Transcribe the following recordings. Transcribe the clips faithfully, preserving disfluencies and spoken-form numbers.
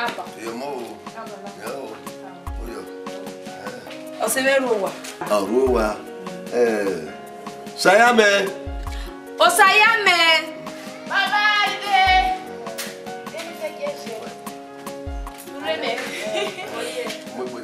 Iyọmọ o. Iyọ o. Oyọ. Eh. Ọse mwẹ ru owa. A ru owa. Eh. Osayamẹ. Osayamẹ. Baba, ide. Ure mẹ. Mo gbe.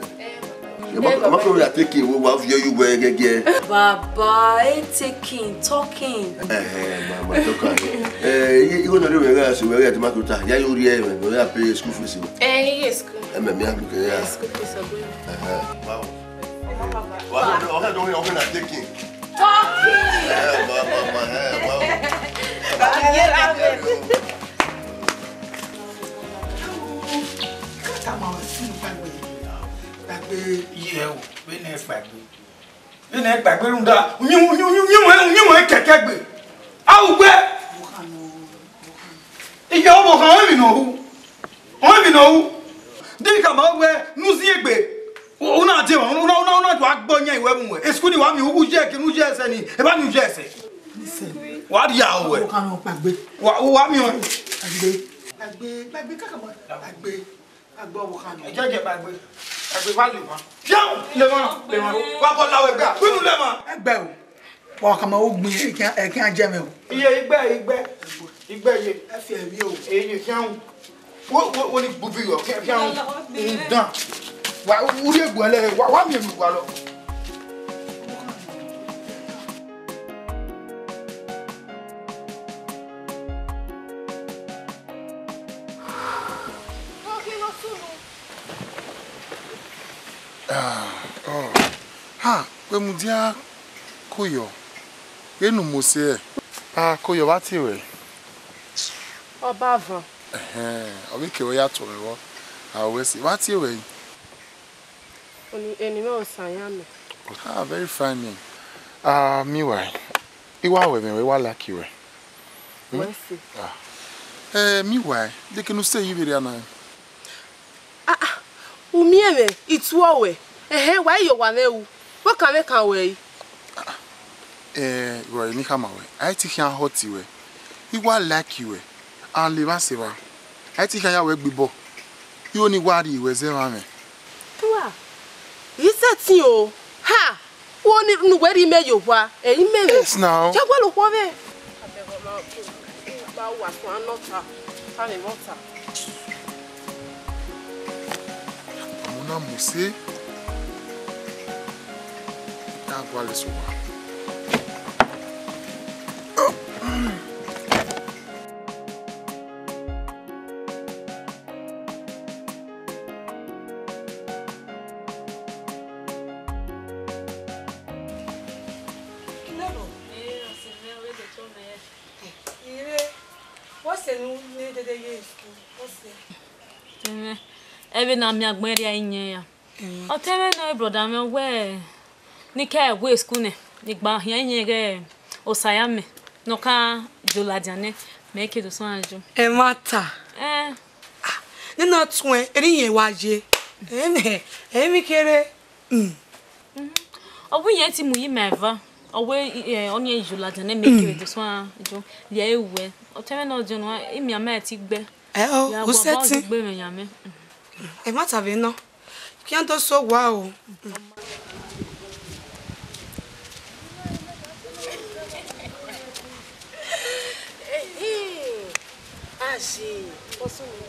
Ẹ, ma, ma fẹ ya take away, wa viọ yu wẹ gẹgẹ. Baba, e taking, talking. Eh, eh, ma, ma talk am. Eh, i, i, igho nọ rre wẹ gha, so wẹ gha, ti ma tota. Ya yo rie, wẹ, wẹ ya pay school fees. Eh, yes. Ẹ mẹ mi a gbe ya. School fees ọgbẹn. Ẹhẹn, wow. Wa, wa, wa, wa, wa, take him. Talking. Ẹ, wa, wa, wa, ẹ, wow. Kata ma wa sunu pa gbe. Gbagbe ye o, vbene gbagbe. Vbene gbagbe rhunmwuda, uyinmwẹ, uyinmwẹ, uyinmwẹ, uyinmwẹ kẹkẹ gbe. A ru gbe. Iye ọvbokhan, ọ emwi ne ọ ru. Ọ emwi ne ọ ru. De ka ma wẹ ne u zin egbe. U na de, u na, u na, u na do agbọ yan iwẹ mu wẹ. Eskul ni wa miẹn, u ye ke, u ye ẹsẹ ni. Eva ni u ye ẹsẹ. Wa rhia wẹ. Ọvbokhan nọ kpagbe. Wa, wa miẹn. Kpagbe. Kpagbe, kpagbe, kaka ma. Kpagbe. Kpagbe ọvbokhan nọ. Ẹ jẹ́ jẹ́ kpagbe. Kpagbe wa lè ma. Fian, lè ma, lè ma. Wa bọ la wẹ gba. Winu lè ma. Ẹgbẹ o. Wa kama o gbin, ẹ kí a, ẹ kí a jẹ mẹ o. Iye igbẹ, igbẹ. Igbẹ ye. Ẹ fi ẹmí o. Eye fian. Wo, wo, wo ni gbubi yọ, fian, fian. Ndan. Wa, u ri egbe lẹ, wa, wa miẹn mi wa lọ. Ah, oh. Ha, wẹ mudia koyọ. Vbene u mose ẹre. Ah, koyọ, vbe a tie ruẹ? Ọba van. Ẹhẹn, ọ vbe ke wẹ ya tuẹ mwẹ vbọ. A wẹ si, vbe a tie ruẹ? Oni, eni mwẹ Osayamẹ. Ah, very fine name. Ah, meanwhile, I wa ru ẹmwẹ ruẹ, I wa like ruẹ. Hmm? Wẹ si. Ah. Eh, meanwhile, de kene u sẹ yi vberriọ na? Ah, ah, u miẹn mwẹ, I tuẹ ruẹ. Ẹhẹn, wa i ye owa mwẹ ru. Wẹ kan mwẹ kan ruẹ i. Ah, ah. Eh, ruẹ ne I khama ruẹ, a i te khian hurt ruẹ. I wa like ruẹ. And levba sẹ evba, a i te khian ya ruẹ gbe ibọ. I ho ne I wa rhie ruẹ zẹ emwa mwẹ. Tua, I sẹtin o. Ha! Wo ni, ne uwẹ rhie imẹ ye owa, ẹ i mẹ mwẹ. Yes, now. Ya gualọ okhuo mwẹ. Abeg, ma, ma wa suẹn nọ ta, ta mwẹ nọ ta. Ọmọ na mose. Ya gualọ eso wa. Ire, what's the new, new day they use to? What's the Ẹmwẹ, ẹvbo na miẹn agbọn rria iyẹn ya. Ọtẹn mwẹ nọ, brother mwẹ wẹ ne I ke wẹ school nẹ, ne I gba khian iyẹn ghe Osayamẹ, ne ọ ka ye ladian nẹ, mẹ ke do sẹ ọnrẹn yo. Ẹ ma ta. Eh. Ah, nene ọtuẹn, eni iyẹn wa ye. Ẹmwẹ, emwi kere. Mm. Mhm. Ọ wẹ iyẹn ti mu yi ma eva. Ọ wẹ, eh, ọni ye ladian nẹ, mẹ ke do sẹ ọnrẹn yo. Ye wẹ. Ọtẹn mwẹ nọ, John, wa, imian ma ti gbe. Ẹ o, ya u gualọ sẹtin. Gbe mwẹ ya mẹ. Ẹ ma ta vbe nọ. Khian do sẹ owa o. Aye, ọsunu.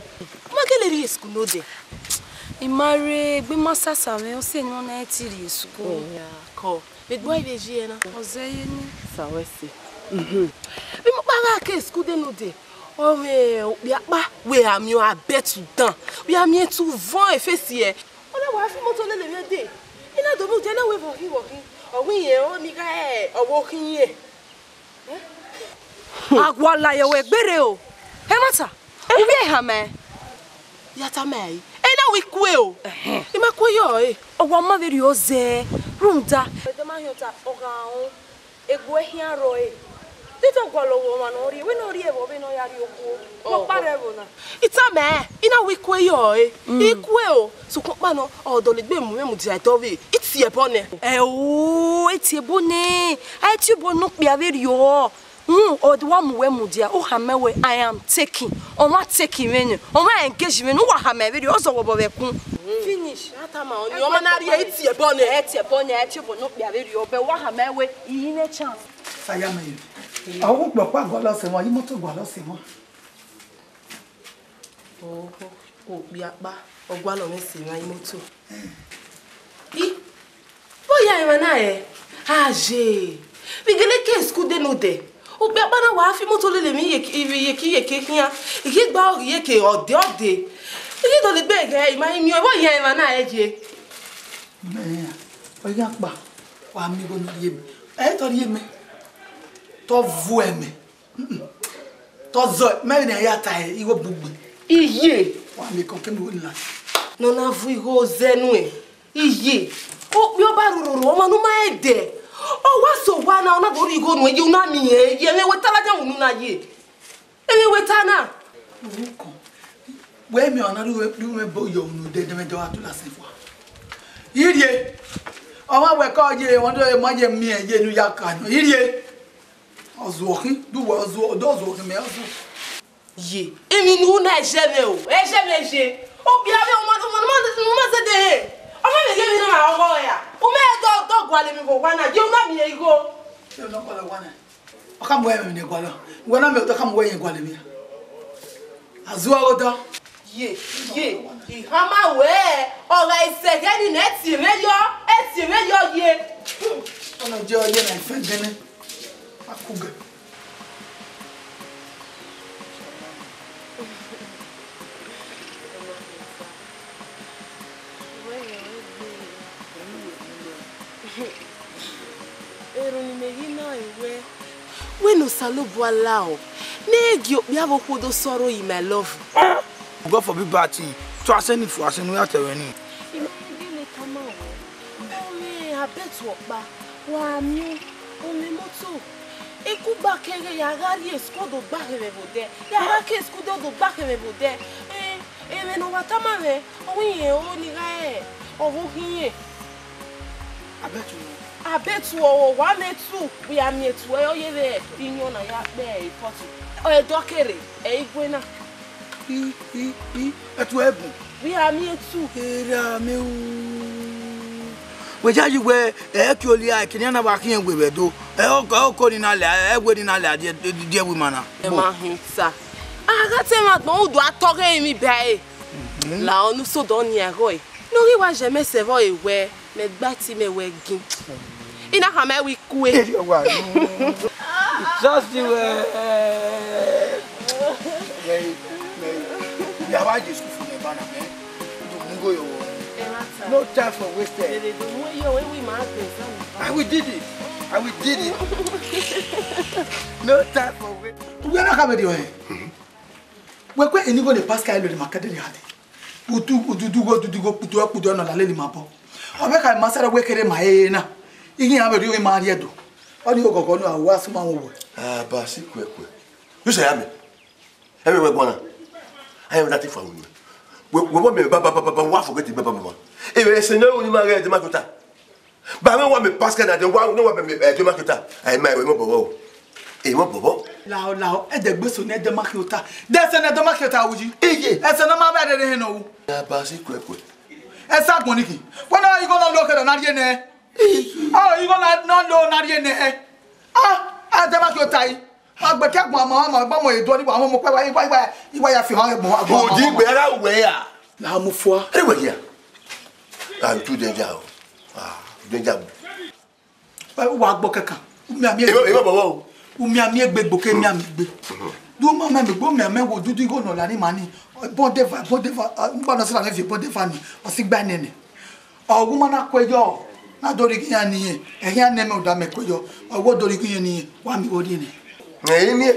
Ma gele rrie school nodẹ. I ma rre, egbe ma sasa mwẹ, ọ sẹ ne ọ na ti rrie school. Iya, kọ. Vbe egbe uwa i vbe yi ẹre na? Ọ zẹ ye ni. Sa wẹ sẹ. Mhm. Vbe ima kpa gha ke school de nodẹ. Ọ mwẹ okpia kpa, wẹ a miẹn abẹtu dan, wẹ a miẹn etu vọn efesi ẹre. Ọ na wa fi moto lele mwẹ dee. I na do mudia, I na wẹ vbe ọ khin, vbe ọ khin. Ọ wẹ irẹn ọnii gha re ọvbokhan irẹn. A gualọ ye wẹ gberra o. Ẹ ma ta, u miẹn eha mẹ? Ya tama ẹre, ẹ na wẹ I kue o. Ẹhẹn. I ma kue yọ ẹre. Ọ wa ma vberriọ zẹ, rhunmwuda. Ẹdẹ ma hiọn ta, ọ gha rẹn. Egbe uẹ khian rrọọ ẹre. Te I ta gualọ wẹ ọmwa ne ọ rhie, wẹ ne ọ rhie vbe ọ vbe ne ọ ya rhie okhuo. Ọkpa rre ẹvbo na. I tama ẹre, I na wẹ I kue yọ ẹre. Mm. I kue o. Sokpan ọkpa nọ, ọ dọlegbe mu mwẹ mudia ẹdẹ ọvbehe, I tie ẹbọ nẹ. Ẹ o, e tie ẹbọ nẹ. A i tie ẹbọ ne okpia vberriọ. Run, ọ wa mu wẹ mudia, u khama wẹ, "I am taking." Ọmwa take mwẹ nẹ, ọmwa engage mwẹ nẹ, u wa khama vberriọ, ọ zẹ wẹ obọ vbe ẹkun. Finish, a tama ọni, ọmọ na rhie iti ẹbọ nẹ. Ẹ tie ẹbọ nẹ, ẹ tie ẹbọ nẹ, okpia vberriọ, ọbẹ wa khama wẹ, iyi nẹ chance. Saya mẹ. Ọghe ukpẹ ọkpa gualọ sẹ emwa, imoto gualọ sẹ emwa. Oho, okpia ọkpa, ọ gualọ mwẹ sẹ emwa imoto. I, vbe ọ ya emwa na rẹn? Aye, vbe I gele ke school de nodẹ, okpia ọkpa na wa fi imoto lele emwi iyeke iyeke iyeke khian, I ghi gba ọghe iyeke ọde ọde, I ghi dọlegbe ghẹ, I ma i miẹn, vbe ọ ya emwa na rẹn ye? Mẹ, ọ ya kpa, wa miẹn igho ne ọ rhie mẹ. Ẹ te ọ rhie mẹ, te ọ vuẹ mẹ. Mm-mm. Te ọ zọ, mẹ vbe ne a ya ta igho bu gbe. Iye. Wa miẹn ekọnkẹ ne u na. Ne ọ na vu igho zẹ nuẹn. Iye. Okpia ọba rororo, ọmwa ne u ma rẹn dẹ. Ọ wa sẹ owa na, ọ na do rhie igho nuẹn, iye, u na miẹn, iye, ẹmwẹ wẹ ta ladian unu na ye. Ẹmwẹ wẹ ta na. Orukọ. Wẹ miẹn ọna ru, ru mwẹ bo yọ unu dẹdẹmwẹdẹ wa tola sẹ fua. Irrie. Ọmwa wẹ kọ ye, wọn do ma ye miẹn ye ne u ya ka nọ. Irrie. Ọ zuọ khin, du wẹ ọ zuọ, ọ do zuọ khin mẹ ọ zuọ. Ye, emwi ne u na ẹzẹ mwẹ o, ẹzẹ mwẹ ye. Okpia vbe ọmọ, ọmọ ne u ma, ne u ma zẹdẹ he. Ọmọ mwẹ ghe emwi ne ọ ma ọghọ ya. U ma do, do gualọ emwi vbe owa na, ye u na miẹn igho. Ye u na gualọ owa na. Ọ khama uwẹ emwi ne gualọ. Wẹ na miẹn otọ khama uwẹ rẹn gualọ emwi. A zuọ ọghe odọ. Ye, ye, I khama wẹ, ọ gha sẹ ẹghẹ nii ne ẹ tie mwẹ yọ, ẹ tie mwẹ yọ ye. Ọna je ọ ye na ifẹ gẹnẹ. A ku gẹ. Erhunmwu ne imẹ ghi na re wẹ, wẹ ne Osanobua la ọ, ne ẹ gie okpia vbe okhuo do sọrọ yi, my love. God forbid bad thing. Tọ asẹ ni fo asẹ ne u ya tẹ ruẹ ni. I ma gele tama wẹ, ọ mwẹ abẹtuọ ọkpa, wa miẹn, ọ mwẹ imoto. Ikugba keghe ya gha rrie school do gba khẹ mwẹ vbe odẹ, ya gha ke school do do gba khẹ mwẹ vbe odẹ. Eh, emwi ne ọ wa tama mwẹ, ọ wẹ irẹn oro ni gha re ọvbokhan irẹn. Abẹtuọ. Abẹtuọ, ọ wa mwẹ tu, vbe a miẹn tu ẹre, ọ ye vbe iyọn na ya kpe e pọtu. Ọ ẹdẹ ọ kere, ẹ i gue na. I, i, i, ẹtu ẹre bun. Vbe a miẹn tu. Erha mwẹ o. Wẹ ya yi wẹ, ẹ ke olia, ẹke ne a na wa khiẹn we vbe Ẹdo. Ẹ, ọ, ọ ko ni na lẹ, ẹ we ni na lẹ, a die, die, die ẹvbo ima na. Ẹ ma hin ta. A gha te emwa agbọn udu a tọghe emwi ba ẹre. La ọnu sodọ ni ẹghọ ẹre. Ne ọ ghi wa zẹ mẹ sẹ vbe ọre wẹ, mẹ gba ẹtin mẹ wẹ gin. I na khama ẹre wẹ I kue. Eri ọwa. Just you, eh, eh, eh, ya wa je school for me, bana, eh? Do mu igho yo. No time for wasted. I will did it. I will did it. No time for wasted. We are not coming to you. Wẹ kue eni igho ne Pascal lo ne ma kẹdẹ rre hale. Udu, ududu igho, ududu igho, kpudu, kpudu, nọ la lele ima obọ. Ọ vbe kha ma sẹrẹ wẹ kere ma rere na. Ighi iran vbe rhie ma rrie Ẹdo. Ọ ni oghọghọ ne a wa sẹ ma vbe wẹ. Abasi kuẹkuẹ. You say amen. Ẹmwẹ wẹ guan na. Ayen da te fa unu. Wẹ, wẹ, wẹ mẹ ba, ba, ba, ba, ba, wa forget ba, ba, ba, ba. Ẹ, ẹsẹ ne unu ma ghẹ ẹdẹ ma tota. Ba mwẹ wa mẹ Pascal na, de wa, ne wa mẹ, mẹ, eh, de ma tota. Ai ma, emọ bọbọ o. Emọ bọbọ. Lao, lao, ẹdẹ gbe so ne ẹdẹ ma khiota. De ẹsẹ ne ẹdẹ ma khiota, uyi. Iye. Ẹsẹ ne ma vbe rere hẹ nọ ru. Abasi kuẹkuẹ. Ẹsẹ agbọn ni khin. Wẹ na igho na lo kẹdọ na rhie nẹ. Iye. Ah, igho na, na lo na rhie nẹ. Ah, ẹdẹ ma khiota yi. Agbẹkẹ agbọn ama, ama, ba mọ edu ni wa, ọmọ kpẹ wa, iwa, iwa, iwa ya fi hàn ẹgbọn, agbọn. Odi gbe ara wẹ ya. La mu fua. Ere wẹ ya. Ah, you too danger o. Ah, you danger. Wa gbọ kẹkan. Umi ami. Ebo, ebo bọbọ o. Umi ami egbe gbo ke mi ami egbe. Du ma ma mi gbo mi ami wo dudu igho nọ la ni ma ni. Bon deva, bon deva, ngba nọ sara me vi bon deva ni. Ọ si gba nene. Ọ wu ma na kue yọ. Na do ri ghi yan ni yen. Ehia ne me uda me kue yọ. Ọ wo do ri ghi yan ni yen. Wa mi wo ri ne. Ẹ, ẹ ni.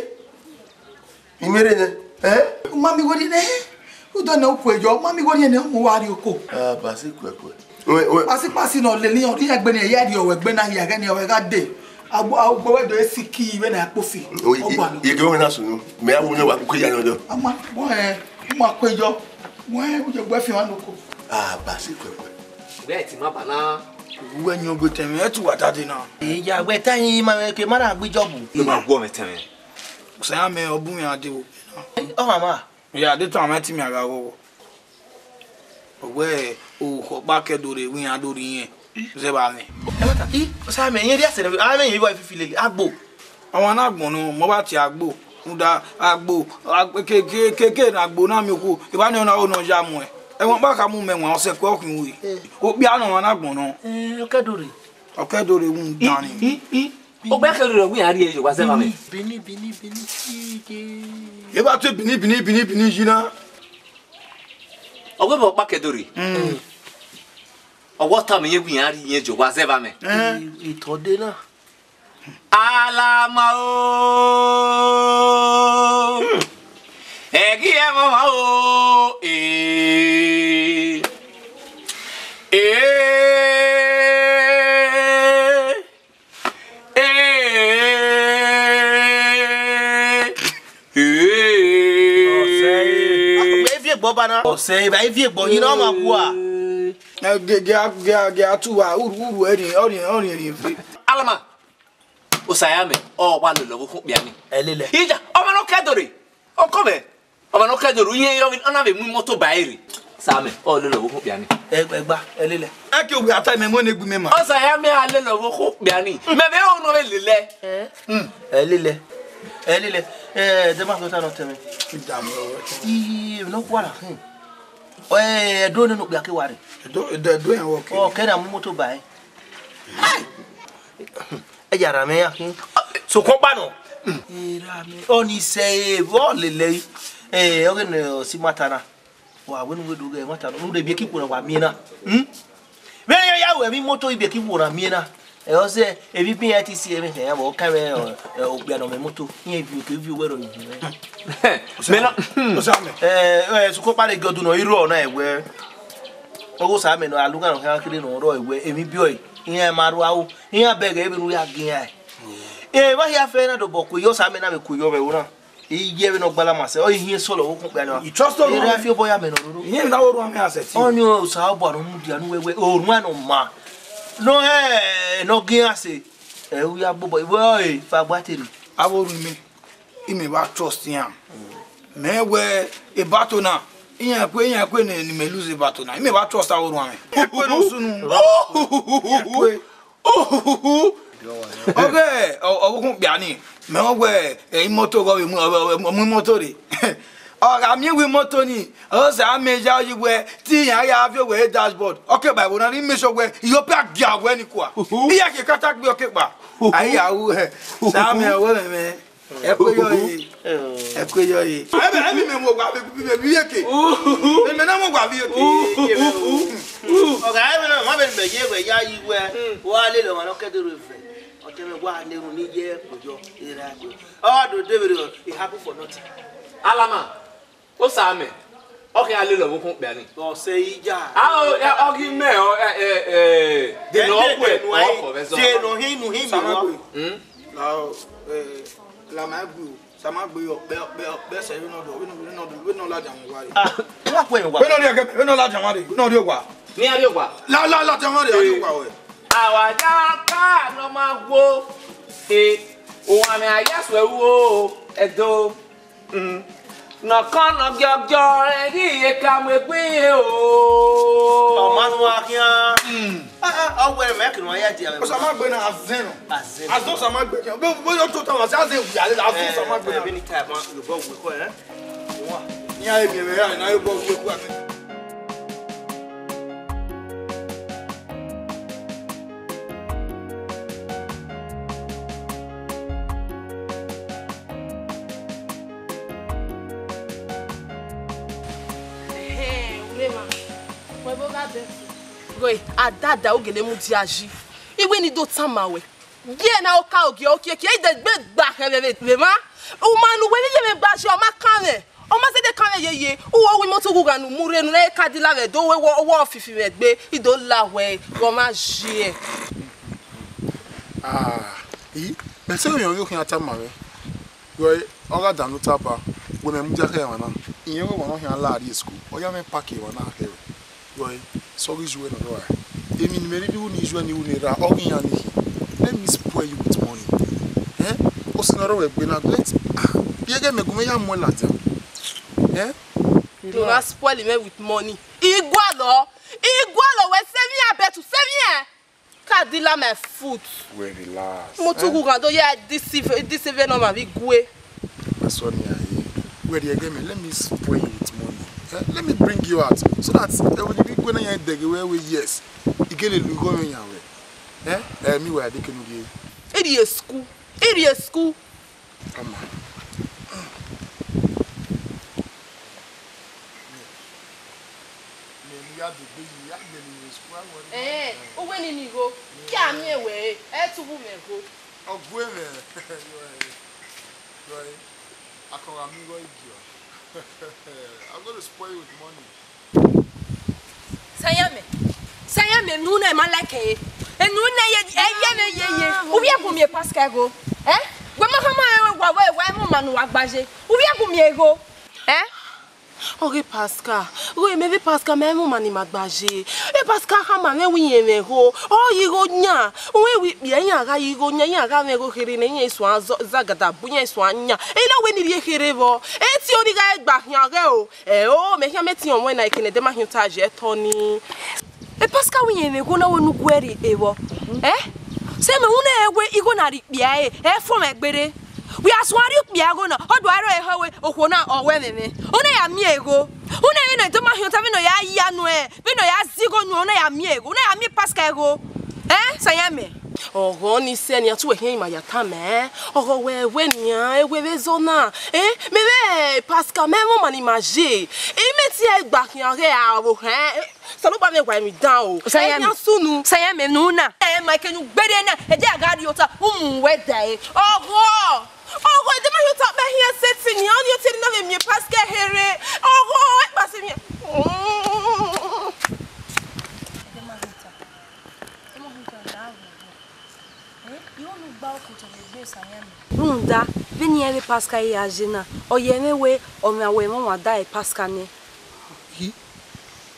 I miẹn rre nẹ, ẹn? U ma miẹn igho rrie nẹ, u do nẹ u kue yọ, u ma miẹn igho rrie nẹ, u mu uwa rrie oko. Ah, Basi kuẹkuẹ. Wẹ, wẹ. Pasipasi ne ọ lele iran, ọ rhie iran egbe ne iran ya rrie ọvbẹ egbe na hia ẹghẹ ne ọ gha dee. Agbo, agbo wẹ do e siki vbene a kpofi. O, i, i, ọ gba nọ. I ghe wẹ na sunu. Mẹ ya wu ne wa ku ya nọ dọ. A ma, wẹ, u ma kue yọ. Wẹ, u ye gbe fian noko. Ah, Basi kuẹkuẹ. Wẹ ti ma ba na. Uwẹ yan ogbe tẹmwẹ, ẹ tu wa dade na. Eya, wẹ ta hin ma ke ma na gbe Job. Ẹ ma guọ mwẹ tẹmwẹ. Sẹ ya mẹ, ọ bu mwẹ a de vbe okpia na. Ọ ma ma. Ya de tọn amẹ te imian gha ghọghọ. Ọ wẹ, okhọ ọkpa ke do rre vbe iran do rre irẹn zẹ vbe amwẹ. Ẹ ma ta, i, ọ sa mẹ, irẹn rhie sẹ nẹ, a mẹ irẹn vbe fifi lele, agbo. Ọmwa na gbọnnọ, mẹ ọ vba tie agbo, rhunmwuda agbo, agbo, ke, ke, ke, ke ne agbo na miẹn okhuo, evba ni ọ na ho ne ọ ya muẹn. Ẹmwẹ ọkpa kha mu mẹ wan, ọ sẹ ẹko ọ khin ru. Okpia ne ọmwa na gbọnnọ. Ẹ, ọ ke do rre. Ọ ke do rre vbe dan ni. I, i, i. Okpia ke do rre, ọ wẹ iran rhie ye owa zẹ vbe amwẹ. Bini, bini, bini, bini, iye. Evba te bini, bini, bini, bini yi na. Ọ wẹ vbe ọkpa ke do rre. Mm. Ọ wẹ ọ tama irẹn wẹ iran rhie ye owa zẹ vbe amwẹ. Eh. I, itọ de na. Alama o, ẹghi ẹmwẹ ọmwa o, ee, ee, ee, ee. Ọsẹ, ẹ viẹ egbe ọba na. Ọsẹ, ẹ viẹ egbe, yina ọ ma gua. Ẹ, ge, ge, ge, ge, a tu wa, uru, uru, ẹrin, ọrin, ọrin, ẹrin, ẹrin. Alama. Osa ya mẹ, ọ wa lele ọvbokhan okpia ni. Ẹ lele. Ija, ọmwa ne ọ ke do rre, ọ kọ mwẹ, ọmwa ne ọ ke do rre, irẹn ọ na vbe mu imoto ba ẹre rre. Sa mẹ, ọ lele ọvbokhan okpia ni. Ẹ, ẹ gba, ẹ lele. Ẹ ke wẹ a ta mẹ mu ne egbe mẹ ma. Osa ya mẹ a lele ọvbokhan okpia ni. Mẹ vbe ho ne ọ vbe lele. Ẹ? Hmm. Ẹ lele. Ẹ lele. Ẹ, de ma sọ ta nọ tẹ mẹ. Idamwẹ ọvbokhan. Ii, emwi ne ọ khuara khin. Ẹ, ẹdẹ ne okpia ke wa rre. Ẹdẹ, ẹdẹ, ẹdẹ yẹn wọ ke. Ọ kẹ na mu imoto ba ẹre. Ẹ ya ra mwẹ ya khin. Sokpan ọkpa nọ. Erha mwẹ, ọ ni sẹ e, vbọ lele ẹre. Ẹ, ọghe ne ọ si imata na. Wa wẹ ne u wẹ do ghe imata na, ne u rhie ivbiẹ ke ikhuo na wa miẹn na. Hmm? Vbene iran ya ru ẹmwẹ imoto ivbiẹ ke ikhuo na miẹn na. Ẹ, ọ sẹ, emwi biẹ iran te si ẹmwẹ hẹ, ọ ka mwẹ, ẹ, okpia ne ọ mwẹ imoto. Iran ivbiẹ ke ivbiẹ uwẹ rọ ivbiẹ. Mẹ na, Osamẹ. Ẹ, ẹ, sokpan ọkpa rre gie ọdun nọ, I rrọọ na ẹwẹ. Ọghe Osamẹ nọ, alugha nọ khian kherhe nọ rrọọ ẹwẹ, emwi biẹ ọe, iran ma rua ro, iran bẹghe vbene u ya gie iran. Emwa hia fẹ na dobọ ku ye Osamẹ na vbe ku ye ọmwẹ ro na. Iye vbene ọ gbala ma sẹ, ọ i hiẹn sọlọ vbe okhunkpia na. I trust Oruan. Erha fi obọ ya mẹ nọ roro. Iye vbe na Oruan mẹ a sẹ ti. Ọni Osa obọ aro mudia nu wẹwẹ, Oruan nọ ma. Nọ hẹ, nọ gie iran sẹ. Ẹ u ya gbobọ, wẹ ọre, fa gba tere. Avbe oruimẹ, imẹ wa trust iran. Mẹ wẹ ebato na, iran kue, iran kue ne, ne imẹ lose ebato na. Imẹ wa trust avbe oruan mwẹ. Iran kue ne sunu. Iran kue. Ọghe ọ-, ọvbokhan okpia ni, mẹ rẹn wẹ, ẹ, imoto ghe ọ vbe mu, ọ, ọ, ọ mu imoto rre. Ọ gha miẹn wẹ imoto ni, ọ sẹ amẹ ya yi wẹ, te iran gha viọ wẹ dashboard. Ọ ke ba ẹvbo na, ne I make sure wẹ, Ethiopia gia wẹ ni kua. Iran ke kata gbe ọ ke kpa. A ya ru, ẹ, sẹ amẹ ọvbokhan mwẹ. Ẹ kue yọ re. Ẹ kue yọ re. Ẹ bẹ, ẹ bẹ mẹ mu owa vbe, vbe, vbe eke. Mẹ, mẹ na mu owa vbe eke. Ọ gha re vbene ọ ma vbe mẹ ye wẹ ya yi wẹ, wa lele ọmwa ne ọ ke do rre vẹ. Ọtẹn mwẹ wa na erhunmwu ne I ye kpojọ, erha kpojọ. Ọ do de vberriọ, it happen for nothing. Alama, Osamẹ, ọ khian lele ọvbokhan okpia ni. Ọ sẹ eja. A, ọ, ọ ghi mẹ, ọ, ẹ, ẹ, ẹ, de ne ọ wẹ, ọ kọ vbe zọ. De ne ọ hin, nu hin mi wa. Hmm? La, ẹ, la ma gbe o. Sa ma gbe ọkpẹ, ọkpẹ, ọkpẹ sẹ vbene ọ do, vbene, vbene ọ do, vbene ọ ladian mwẹ wa re. Ah, wa kue wa. Vbene ọ rrie ẹgẹ, vbene ọ ladian mwẹ wa re, vbene ọ rrie owa. Ne iran rrie owa. La, la, ladian mwẹ wa re, a rrie owa wẹ. Awa ya ka nọ ma wo, e, owa mwẹ a ya suẹ ru o, Ẹdo. Mm. Nọkọn nọ giọgiọ, ẹ ghi ye ka mu egbe ihe o. Ọ ma nu a khian. Mm. Ah, ah, ọ wẹrẹ mẹ kiri wọn ya dia mẹ. Osamẹ gbe na azẹn nọ. Azẹn. Azẹn Osamẹ gbe. Bo, bo yo tota wa, azẹn wi ale, azẹn Osamẹ gbe na. Ẹ, ẹ, bi ni ta ma, yo bọ wu ko, ẹ? Wa. Iran e miẹn mwẹ ya, na yo bọ wu ko a. Ẹhẹn, u rre emwa. Wẹ vbe gha bẹghe. Ghe, adada, u gele mudia yi. I wẹ ne I do tama wẹ. Gie na oka ogie okiekie, I de gbe gba khẹ vbe vbe emwa. U ma nu wẹ vbe ye vbe gba yi, ọ ma kan mwẹ. Ọ ma zẹdẹ kan mwẹ yeye. U wo wi imoto ughugha ne u mu rre, ne u na ka dila vbe do, wẹ wọ, wọ fifi mwẹ egbe, I do la wẹ, ghe ọ ma yi. Ah, i, mẹ sẹ vbe ọ khian tama mwẹ. Wẹ, ọ gha danmwẹ otọ ba, wẹ mẹ mudia khẹ emwa na. Irẹn wẹ emwa ne ọ khian la rrie school, ọ ya mwẹ park emwa na khẹ vbe. Wẹ, sọghe iye uwẹ nọ rrọọ. Emwi ne imẹ rhirhi ru ne I yu ẹre ne I ru ne erha, ọ ghi iran ni khin. Let me spoil you with money. Eh? Osi ne ọ rre wẹ egbe na, let, ah, biẹ ghẹ mẹ gu mwẹ ya muẹn ladian. Eh? Do not spoil me with money. Igualọ, igualọ, wẹ sẹ emwi iran, but sẹ emwi iran. Ka dila my foot. Well, relax. Mo tu gu ghan do ya deceive, deceive no ma vbe gue. That's what me I hear. Well, you get me. Let me spoil you with money. Eh? Let me bring you out so that, eh, when you go na yan dege we, we, yes, you get a lugo me yan we. Eh? Eh, me where I dey kenu ye. Iri school. Iri school. Ama. Mẹ ne ya degbe yi, ya gbẹn ni school, a wọrẹ. Eh, uwẹ ni ni gho. Ki a miẹn wẹ, ẹ tu wu mwẹ gho. Ọ gue mwẹ. Akọgha mi gho igiọ. I'm gonna spoil you with money. Sayame, Sayame, enu na ma like ẹre. Enu na ye, ẹ ye mwẹ ye ye. U vbe gu miẹn Pascal gho. Eh? Wẹ ma khama ẹre wa, wẹ wa mu ma nu wa gbaje. U vbe gu miẹn gho. Eh? Ọghe Pascal, gho mẹ vbe Pascal, mẹ mu ma ni ma gbaje. E Pascal khama mwẹ wẹ irẹn mwẹ gho. Ọ yi gho yan. Uwẹ wi kpia iran gha yi gho yan, iran gha mwẹ gho kherhe nẹ, iran suan zagada bu iran suan yan. E na wẹ ni rhie kherhe vbọ. E ti oni gha gba khian ghe o. Ẹ o, mẹ khian mẹ tiọn ọmọ na, ekene de ma hiọn ta ye tọ ni. E Pascal wẹ irẹn mwẹ gho na wẹ ne u gu ẹre vbọ. Eh? Sẹ mẹ, u na wẹ igho na rhie ikpia ẹre, ẹ fo mwẹ gbere. Wẹ a suẹn rhie ikpia igho na, ọ do aro ẹhọ wẹ okhuo na ọ wẹ mwẹ mwẹ. U na ya miẹn igho. U na wẹ ne de ma hiọn ta vbene ọ ya ya nuẹn, vbene ọ ya zẹ igho nuẹn, u na ya miẹn igho, u na ya miẹn Pascal igho. Eh? Sayame. Ọghọ ni sẹ ne a tu wẹ khian ima ya tama, ọghọ wẹ wẹ nian, ẹ wẹ vbe zọ na. Eh? Mẹ vbe Pascal, mẹ mu ma ni ma ye. I mẹ ti ẹ gba khian ghe aro hẹn. Osanobua mwẹ wa emwi dan o. Sayame. Ẹ yan sunu. Sayame nu na. Ẹ ma kenu gbere na. Ẹ jẹ a gha rhie ota, u mu wẹ da ẹre. Ọghọ. Ọghọ, ẹ de ma rhie ota, mẹ hian sẹtin ni, ọ ni otiri na vbe miẹn Pascal here. Ọghọ, ẹ kpa sẹ miẹn. Ẹ de ma rhie ota. Ẹ ma rhie ota da ọghọ. Eh, I ho ne u gba okotọ vbe egbe Sayame. Rhunmwuda, vbene irẹn vbe Pascal ya ye na, ọ ye mwẹ wẹ ọ mwẹ aro ẹmwẹ ọmwa da e Pascal nẹ. Hi,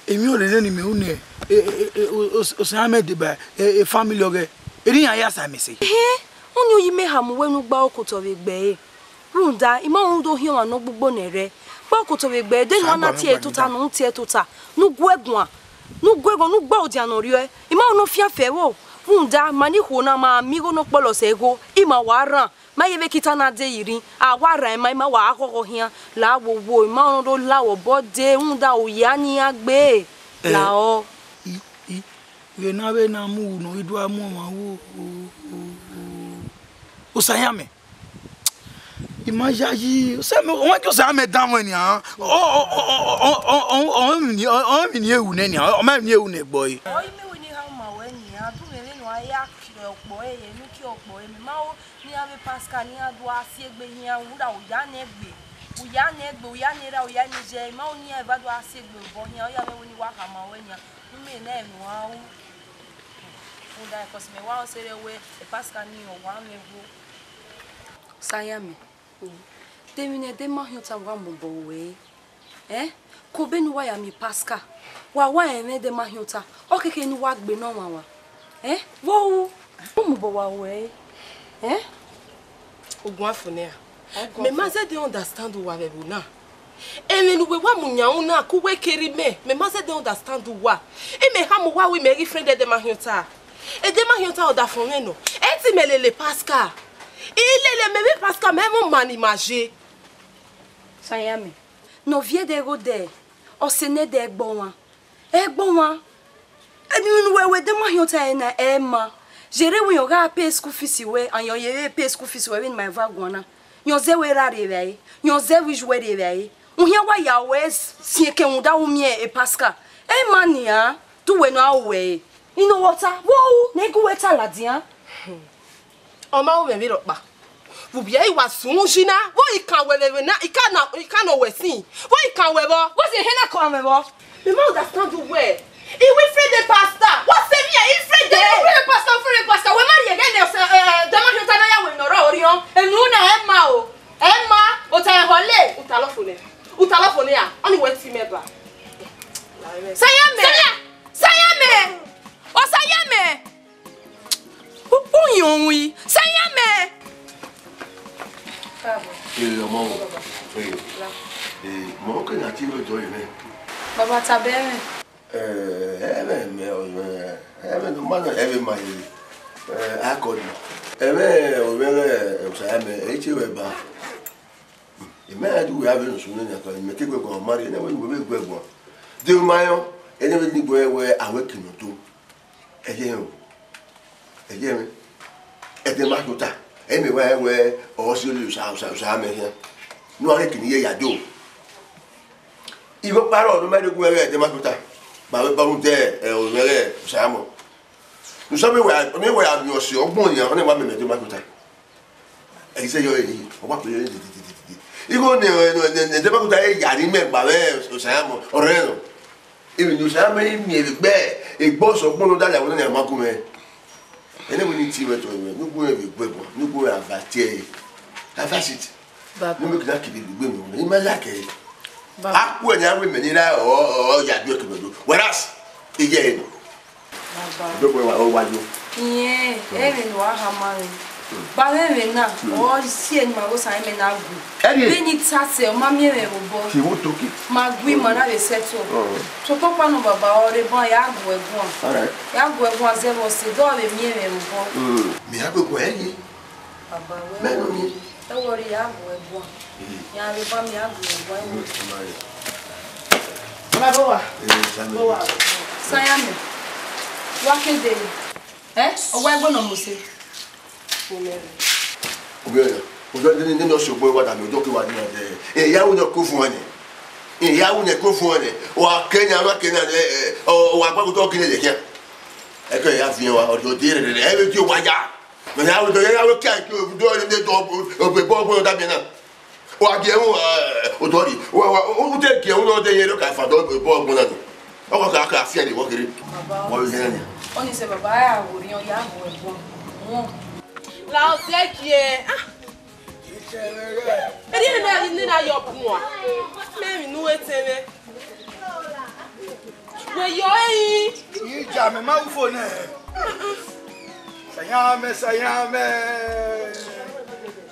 emwi ọrẹre ne imẹ ru nẹ, e, e, e, o, o, Sayame deba, e, e, family ọghẹ, erha iran ya sa mẹ sẹ. Ehe, ọnii ọ ye imẹ khama uwẹ ne u gba okotọ vbe egbe ẹre. Rhunmwuda, I ma rẹn ne u do hiọn ọmwa ne ọ gbugbo nẹ rẹ. Gba okotọ vbe egbe ẹre, de ne u na tie ẹre tota, ne u tie ẹre tota, ne u gu ẹre guan, ne u gu ẹre guan, ne u gba odian ne ọ rriọe. I ma rẹn ne ọ fian fẹ vbo. Rhunmwuda, ma ni khuo na, ma miẹn igho ne ọ kpọlọ sẹ igho, ima wa rran. Ma ye vbe kita na de yi rhin, a wa rran ima, ima wa ghọghọ khian, la wo wo, ima rẹn do la wẹ obọ dee, rhunmwuda oya ne iran gbe, eh, la ọ. I, i, vbe na vbe na mu ru ne ọ i do a mu ọmwa ru, o, o, o, Osa iran mẹ. I ma yayi, Osa mẹ, ọ wan gie Osa mẹ danmwẹ nian, ọ, ọ, ọ, emwi ni, ọ, emwi ni ru nẹ nian, ọ ma emwi ni ru nẹ egbe ẹre. Ọ i mẹ wẹ ne I ha ma wẹ nian, a du mwẹ vbene a ya kie ọkpọ ẹre, ne u kie ọkpọ ẹre, mẹ ma ho. Ne iran vbe Pascal ne iran do a si egbe iran, rhunmwuda u ya nẹ egbe, u ya nẹ egbe, u ya nẹ erha, u ya nẹ iye, I ma ho ne iran eva do a si egbe obọ khian, ọ ya mwẹ wẹ ne I wa khama ruẹ nian, ne u miẹn ne ẹ ne uan ru. Rhunmwuda, cos mẹ wa sẹ rre wẹ Pascal ni ọ wa mwẹ vbo. Osa iran mẹ, de emwi ne ẹdẹ ma hiọn ta wa mobọ ruẹ. Eh? Ko be ne uwa ya miẹn Pascal, wa wa rẹn mwẹ ẹdẹ ma hiọn ta, ọ keke ne uwa gbe ne ọmwa wa. Eh? Vbe u, u mobọ wa ruẹ, eh? Oguan fo nẹ ra? Mẹ ma zẹdẹ understand uwa vbe ẹvbo na. Emwi ne uwẹ wa mu yan unu na, ke uwẹ kere imẹ, mẹ ma zẹdẹ understand uwa. Imẹ khama uwa wẹ imẹ ghi friend ẹdẹ ma hiọn ta. Ẹdẹ ma hiọn ta ọdafẹn mwẹ nọ. Ẹ te imẹ lele Pascal. I lele mẹ vbe Pascal, mẹ mwẹ ọma ne ima ye. Sayame. Ne ọ viẹ ẹdẹ ghodẹ, ọ sẹ nẹ ẹdẹ ẹgbọmwa. Ẹgbọmwa. Emwi ne uwẹ wẹ ẹdẹ ma hiọn ta ẹre na, ẹ ma. Ye rre wẹ irẹn ọ gha pay school fees wẹ, ayọn ye vbe pay school fees wẹ vbene ima eva guan na. Irẹn ọ zẹ wẹ erha rre evbare, irẹn ọ zẹ wẹ iye uwẹ rre evbare. Uhian wa ya ruẹ siẹn ke rhunmwuda u miẹn e Pascal. Ẹ ma nian, te uwẹ nọ a ru ẹre. I nọ wẹ ọ ta, vbe u ne I gu uwẹ ta ladian. Ọ ma ru mwẹ vberriọ ọkpa. Vbe ubiẹ I wa sun uyi na, vbe I kan wẹ vbe ẹvbo na, I ka na, I ka nọ wẹ sin, vbe I kan wẹ vbọ. Wẹ sẹ ehe na kan mwẹ vbọ. Mẹ ma understand uwẹ. I wẹ friend pastor. Wa sẹ mẹ, I friend. Friend pastor, friend pastor. Wẹ ma rhie ẹghẹ nẹ, eh, dama hiọta na ya wẹ nọ rọ orhiọn. Enu na ẹ ma o. Ẹ ma, ota ẹhọ le. Utalọ fo nẹ. Utalọ fo nẹ a. Ọni wẹ ti mẹ ba. Sayame. Sayame. Osa Nọ wi, sẹ ya mẹ. Ee, ọmọ o. Ee, ee, mọ ke na ti vbe dọ yẹ nẹ. Baba, ta bẹ mwẹ. Ee, ẹmwẹ mẹ, ọ, ee, ẹmwẹ ne ọ ma na, ẹmwẹ ma ye. Ee, akọni. Ẹmwẹ, ọ, ẹmwẹ, Osa ya mẹ, ẹ i tie ruẹ ba. Imẹ ra do wẹ avbe ne ọ sunu nẹ, akọni, mẹ ke gu ẹguan, ọ ma rre, ẹnẹ wẹ ne uwẹ vbe gu ẹguan. De ma yọ, ẹnẹ wẹ ne gu ẹguan, wẹ a wẹ ke ne ọ do. Ẹyẹ o, ẹyẹ mwẹ, ẹdẹ ma tota, ẹ mẹ wa wẹ ọ si ole Osa, Osa, Osa mẹ khian. Ne uwa rhie kene iye ya do. Igho kparọ ne ọ ma rhie gu ẹghẹ ẹdẹ ma tota, ba vbe ba rhunmwuda, ẹ, ọ mwẹ ẹghẹ Osa mọ. Ne Osa mẹ wẹ, ọ mẹ wẹ a miẹn ọse ọgbọn yan, ọ na wa mẹmẹ ẹdẹ ma tota. Ẹ i sẹ yọ ẹre, ọ wa kpe yọ dede. Igho ne, ne, ne, ne ẹdẹ ma tota ya rhie mẹ gba vbe Osa mọ, ọ rẹ nọ. Emwi ne Osa mẹ i miẹn vbe egbe, egbe ọse ọgbọn ne ọ da lẹ ẹvbo na ma gu mwẹ. Ẹnẹ wẹ ne I tie ruẹ tọn ruẹ, ne u gu mwẹ vbe egbe ẹguan, ne u gu mwẹ advice tie ẹre. Advice it. Baba. Ne u make na kebe egbe mwẹ, I ma like ẹre. Baba. A ku ẹre ne a wẹ mẹ ni ra ọ, ọ, ọ ya du ẹre kebe do. Whereas, iye ẹre nọ. Baba. Do gbe wa, ọ wa yo. Iyẹn, ẹmwẹ ne uwa khama mwẹ. Ba mwẹ ẹmwẹ na, ọ si ẹre ne ima vbe Osa mẹ na gu. Ẹmwẹ? Vbene I ta sẹ, ọ ma miẹn mwẹ vbe obọ. He won't talk it. Ma gu ima na vbe settle. Oh. Sokpan ọkpa nọ baba, ọ rre ban, ya gu ẹguan. All right. Ya gu ẹguan zẹ vbe ọse, do vbe miẹn mwẹ vbe obọ. Mm. Mẹ ya gu ẹguan ẹre. Baba, wẹ Mẹ nọ ni. Ẹ wọrọ ya gu ẹguan. Mm. Ya vbe ban, ya gu ẹguan ẹre. Mm, all right. Baba, bọ wa. Eh, Sami. Bọ wa. Sẹ ya mẹ. Wa kede. Eh? Ọ wa ẹgbẹ nọ mose. Obìnrin, ọjọ́ ní ní ọ̀sẹ̀ ọgbọ́n wa dàbí ọjọ́ kí wa ní ọ̀dẹ. Ìyàwó náà kó fún ọ ni. Ìyàwó náà kó fún ọ ni. Wà á kẹ́ni, àwọn kẹ́ni, ẹ, ẹ, ọ, wà á gbàgbọ́ tó kí ni lè kíá. Ẹ kẹ́ ìyá fi hàn wa, ọ̀dọ̀ dé rẹ̀ rẹ̀, ẹ bẹ tí o wá já. Mẹ ìyàwó tó yẹ, ìyàwó kí àìkú òbí tó ní tó ọgbẹ́ bọ́ ọgbọ́n dàbí náà. Wa gie ẹhun, ẹ, odọ rri. Wa, wa, u te gie ẹhun ne ọ de yẹn, ọ ka fa dọ bọ ọgbọn na ni. Ọ ka, ka fian ni wọ kere. Baba, wọ yẹn ni. Ọni sẹ baba, a ya wo riẹn, ọ ya wo ẹguan. Wọn. La ọsẹ gie. Ah. Eri na, ni na yọ bun a. Mẹ mi nu etẹn mwẹ. Wẹ yọ ẹre. Ija mẹ ma wu fo nẹ. Sayamẹ, sayamẹ.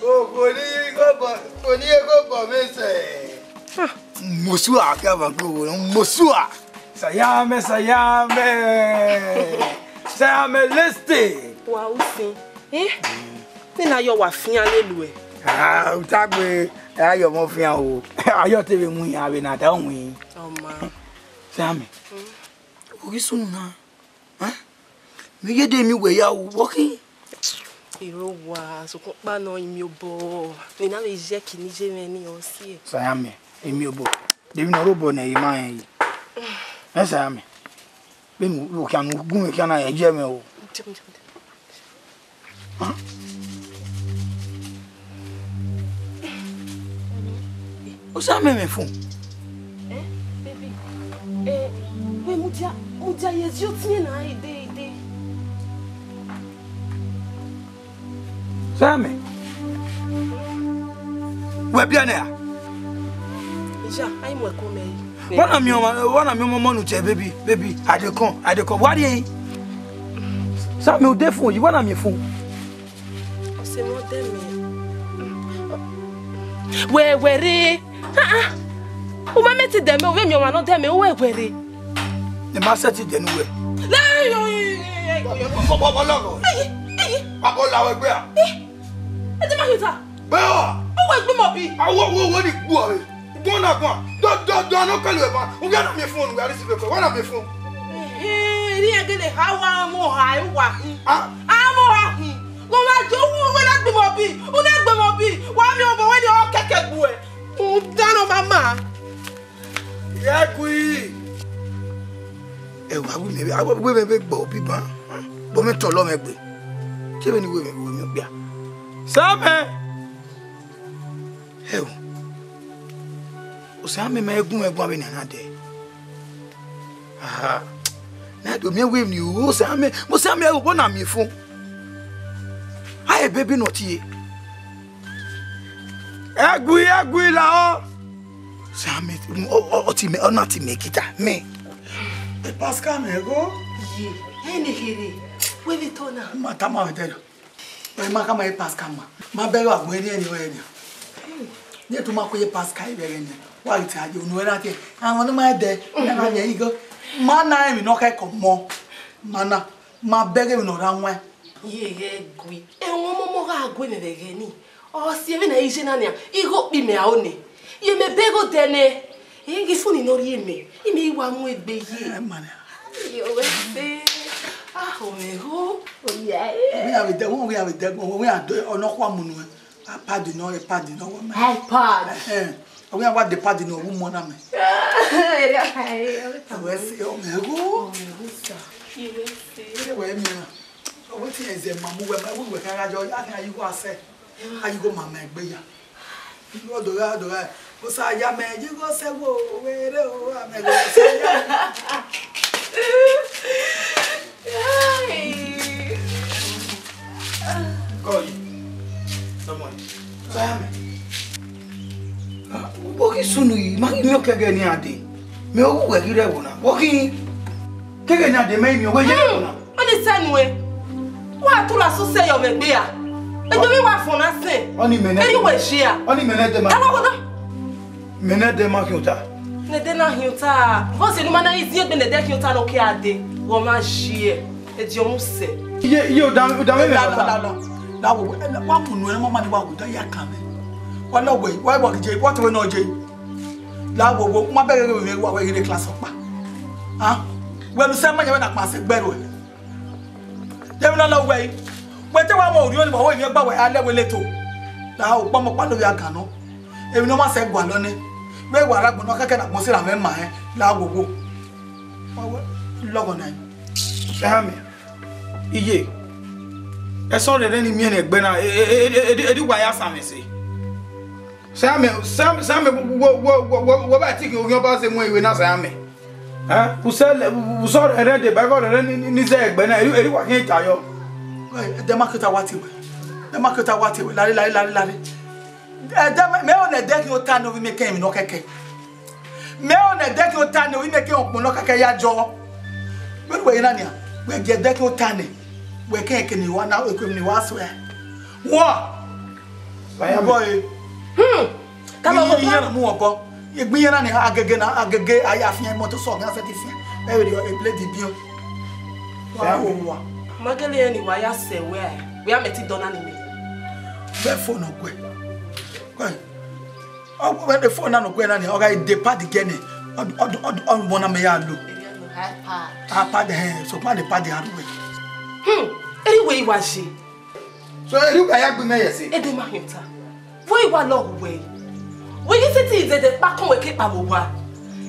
Ogo ni ko bọ, ko ni ko bọ mẹ sẹ. Mosua ke va ko, mosua. Sayamẹ, sayamẹ. Sayamẹ, listen. Wa usin. Eh? Nena yọ wa fian lele uẹ. Ah, utagbe, a yọ ọmọ fian o. A yọ te vbe mu iran vbe na da win. Ọma. Sami. Mm. Wo ghi sunu na. Eh? Mi ye de mi wẹ ya wu, wo khin. Iro wa, sokpan ọkpa nọ imi obọ. Nena vbe je kini je mwẹ ni ọ si. Sami, imi obọ. De vbe nọ robọ ne ima rẹn yi. Eh, Sami. Vbene u khian ne u gu mwẹ khian na, rẹn ye mwẹ o. Osa mẹ mwẹ fo. Eh, baby. Eh, wẹ mudia, mudia ye zi otiẹn na ide, ide. Sẹ mẹ. Wẹ biẹ nẹ a? Iya, a i mu ẹko mẹ yi. Wẹ na miẹn ọmọ, wẹ na miẹn ọmọ mọ nu che, baby, baby, I dey come, I dey come. Wa rrie yi. Sẹ mẹ, u de fo yi, wẹ na miẹn fo. Ọse mwẹ ọdẹ mẹ. Wẹ, wẹ rre. Ah, ah. U ma mẹ ti dẹ mẹ, u vbe miẹn ọmwa ne ọ dẹ mẹ, u wẹ, wẹ rre. Ne ma sẹtin dẹ ne uwẹ. Lẹ, yo, yo, yo, yo, yo. Bọbọ, bọbọ lọghọ. Eyi, eyi. Baba, ọ la wẹ gbe a? Eh, ẹ dẹ ma yota. Gbe ọ. Ọ wẹ gbe mọ bi. Awo, wo, wo ni gbu ọ re. Guan na guan. Dọ, dọ, dọ, no kẹlu ẹban. U gha na miẹn fun, u gha receive ẹkọ. Wa na miẹn fun. Ehe, eri ẹgẹdẹ ha wa mọ ha, ẹ wa hin. Ah. A mọ ha hin. Wọ wa jọ, u wẹ na gbe mọ bi. U na gbe mọ bi. Wa miẹn obọ wẹ ni ọ kẹkẹ gbu ẹ. U dan nọ mama. Ya gui. Ẹ wa wi mẹ, a wa wi mẹ vbe gbọ biban. Bọ mẹ tọlọ mẹ gbe. Te vbe ni wẹ mẹ, wẹ mẹ okpia. Sẹ mẹ. Ẹ o. Osa mẹ ma gun ẹguan vbe ne a na dẹ. Aha. Na do miẹn wẹ ni o, Osa mẹ, Osa mẹ, ẹ o, wọ na miẹn fo. A e baby nọ tie. Ẹgui, ẹgui la ọ. Sami, ọ, ọ, ọ ti mẹ, ọ na ti mẹ kita, mẹ. E Pascal mẹ go. Ye, ẹ ne here, wẹ vbe tọ na. Ma ta ma vbe tẹ. Ẹ ma khama ye Pascal ma. Ma bẹghe wa gbẹn ẹre ni ọre nia. Ne tu ma kue ye Pascal ivbe ẹghẹ nia. Wa ghi ta ye unu ẹre na tie. Àwọn ọmọ ẹdẹ, ẹ ma yẹ igho. Ma na emwi ne ọ khẹke ọmọ. Ma na, ma bẹghe emwi ne ọ ra wan. Ye ghẹ gui. Ẹmwẹ ọmọmọ gha gue mwẹ vbe ẹghẹ ni. Ọ si emwi ne a i ye na nia, igho kpe imẹ aro nẹ. Ye mẹ bẹghe odẹ nẹ. Ẹ ghi sunu ne ọ rhie mẹ, imẹ i wa mu egbe ye. Ẹ ma na. Ayo, wẹ se. Ah, o mẹ gho. Oya, eh. Ọ ghi ya vbe dẹ, ọ ghi ya vbe dẹ, ọ ghi ya do, ọ nọ khua mu nuẹn. A pad nọ, ẹ pad nọ, wẹ mẹ. iPad. Ẹhẹn. Ọ ghi ya wa de pad nọ, ọ wu mọ na mẹ. Ẹ wẹ se, ọ mẹ gho. Ọ mẹ gho sa. Ẹ wẹ mẹ na. Ọ wẹ ti ẹzẹ ma mu wẹ ma, wẹ wẹ ka gha jọ, a gha yi igho asẹ. A yi igho ma ma egbe ya. Ọ do gha, ọ do gha. Osa ya mẹ, yi igho sẹ wo, wẹ re o, a mẹ gho sa ya. Kọ yi. Sọmọ yi. Sa ya mẹ. Wo ghi sunu yi, ma ghi miẹn okẹgẹ ne iran dee. Mẹ ọ wu wẹ ghi rre ẹvbo na. Wo ghi kẹgẹ ne iran dee, mẹ i miẹn wẹ ye ẹvbo na. Ọni sẹ nuẹn, wa tu ladian sẹ yọ mwẹ egbe a. Egbe mwẹ wa fọn na sẹ. Ọni mẹ nẹ. Eri wẹ zia. Ọni mẹ nẹ dẹ ma. Ẹ wa wọ na. Mẹ nẹ dẹ ma khian ota. Nẹ dẹ na khian ota. Because enu ma na yi ziẹn egbe nẹ dẹ khian ota nọ ke a dee. Wọ ma zi ẹ. Ediọn mu sẹ. Iye, iye, ọdọ, ọdọ mwẹ mẹ la, la, la, la. La wo, wa mu nuẹn, ma ma ni wa wo da ya kan mẹ. Wa lọ wẹ, wa wa je, wa te wẹ nọ je. La wo wo, ma bẹghe wẹ wa wẹ ghi rre class ọkpa. Ah, wẹ lu sẹ ma yẹ wẹ na kpa sẹ gbe ruẹ. Yevbe ne ọ lọ wẹ, wẹ te wa mọ orhiọn ni, wa wẹ emwi ọgba wẹ a lẹ wẹ leto. La ukpọmọ ọkpa ne ovbi agan nọ. Emwi ne ọ ma sẹ gualọ nẹ. Vbe wa rre agbọn nọ, kẹkẹ ne agbọn sẹ ra mwẹ ma rẹn, la wowo. Wa wẹ lọghọ na. Sẹ mẹ, iye, ẹsọn rere ni miẹn ne ẹgbẹ na, e, e, e, e, e, e, wa ya sa mwẹ sẹ. Sẹ mẹ, sẹ mẹ, sẹ mẹ, wo, wo, wo, wo, wo ba tiki orhiọn ba sẹ mu iwe na sẹ mẹ. Ẹ, usẹ lẹ, usọ rẹ deba igho rẹ ni, ni, ni zẹ egbe na, eri, eri wa khian ta yọ. Ẹ, ẹdẹ ma kota wa te wẹ. Ẹdẹ ma kota wa te wẹ. Lare, lare, lare, lare. Ẹdẹ mẹ, mẹ ọ nẹ ẹdẹ khian ota ne ovbi mẹ kẹ emwi nọ kẹkẹ. Mẹ ọ nẹ ẹdẹ khian ota ne ovbi mẹ kẹ ọkpọn nọ kẹkẹ ya jọ. Wẹ wẹ na nia, wẹ gie ẹdẹ khian ota nẹ. Wẹ kẹ ke ni wa na, ekue ni wa sẹ. Wa. Bọ e. Hmm. Ka lọ iye, iye na mu ọkọ. Egbe iye na ni agege na, agege a ya fian, imọto sọ, ọghe a sẹtin fian. Ẹ vbe rhie e blade bian. Wa wo wa. Ma gele rẹn ni wa ya sẹ wẹ a, wẹ a mẹ ti dọ na ni mẹ. Vbe phone nọ guẹ. Guẹ. Ọ wẹ phone na nọ guẹ na ni, ọ gha de pad gẹ nẹ. Ọ, ọ, ọ, ọ, ọ, mọ na mẹ ya lo. iPad. iPad, hẹ, so pad pad a ru wẹ. Hmm. Eri wẹ i wa je. So, eri u ka ya gbe imẹ ye ẹse? Ẹdẹ ma hiẹn ota. Vbe i wa lọghọ wẹ? Wẹ ghi sẹtin zẹdẹ kpakọn wẹ ke kpao owa.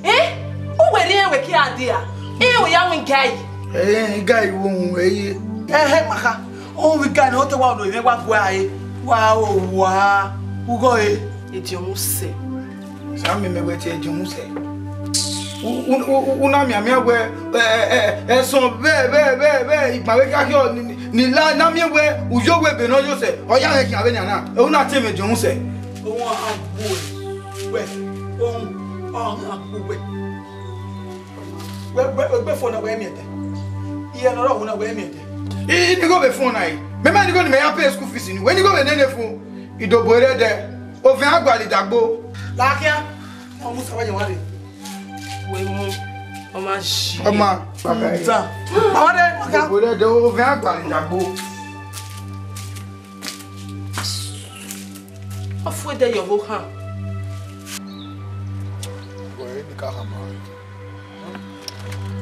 Eh? U wẹ rhie wẹ ke a dia. Eh, wẹ ya win gai. Eh, gai wo mu eye. Ẹhẹ, ma kha. Ọ vbe gai ne ọ te wa lo emwi wa gua e. Wa o wa. Ugho e. Ediọn mu sẹ. Sa mẹ mẹ wẹ tie ediọn mu sẹ. U, u, u, u na mianmian wẹ, ẹ, ẹ, ẹ, ẹsọn vbe, vbe, vbe, vbe, igban vbe khian khiọ ni, ni, ni la na miẹn wẹ, u yo wẹ ebe ne ọ yo sẹ, ọ ya ghẹ khian vbenian na, u na tie mwẹ ediọn mu sẹ. Ohun a gbu wẹ, wẹ, ohun, ọ gha gbu wẹ. Wẹ, wẹ, wẹ gbe phone na wẹ miẹn ẹdẹ. Iye ne ọ rọ wu na wẹ miẹn ẹdẹ. I, i ni gho vbe phone na yi. Mẹ ma ni gho ne mẹ ya pay school fees ni, wẹ ni gho vbe nene phone. Idobo rẹ dẹ, ovẹn a gualọ idagbo. Lakia, ọ mu sẹ wa ye wa re. Wẹ mu, ọ ma zi. Ọ ma. Nta. Mama de, maka. Idobo rẹ dẹ, ovẹn a gualọ idagbo. Ọ fu ẹdẹ ye ọvbokhan. Wẹ, eni ka khama rẹ.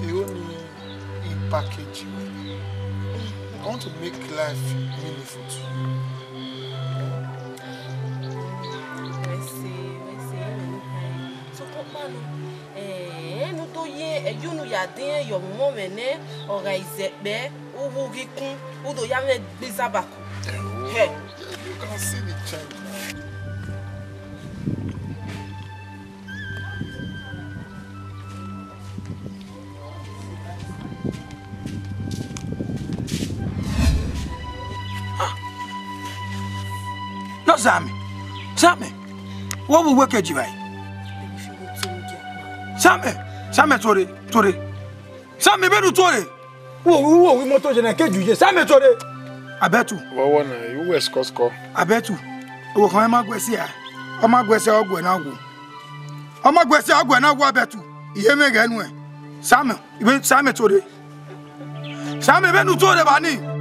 Iro ni in package wẹ. I want to make life meaningful to you. Wẹ se, wẹ se, ẹ wẹ ne u kha ẹre. Sokpan ọkpa nọ, eh, ne u do ye ẹyunu ya diẹn ye ọmwọmwẹ nẹ, ọ gha izẹkpẹ, u wu ghi kun, u do ya mwẹ gbe izabakọ. Hẹ. You can see the change now. Ah. No, Sammy. Sammy. What will work at you, right? Sammy. Sammy, sorry. Sorry. Sammy, better sorry. Wo, wo, wo, wo, motor jẹ na ke ju ye. Sammy, sorry. Abẹtu. Vbe ọ wọ na, I ru wẹ skọskọ. Abẹtu. Owa khama ma guẹ sia. Ọ ma guẹ sia, ọ guẹ na wo. Ọ ma guẹ sia, ọ guẹ na wo Abẹtu. Iye mwẹ ghẹ nuẹn. Samẹ, vbe Samẹ to rre. Samẹ, vbene u to rre evba nii.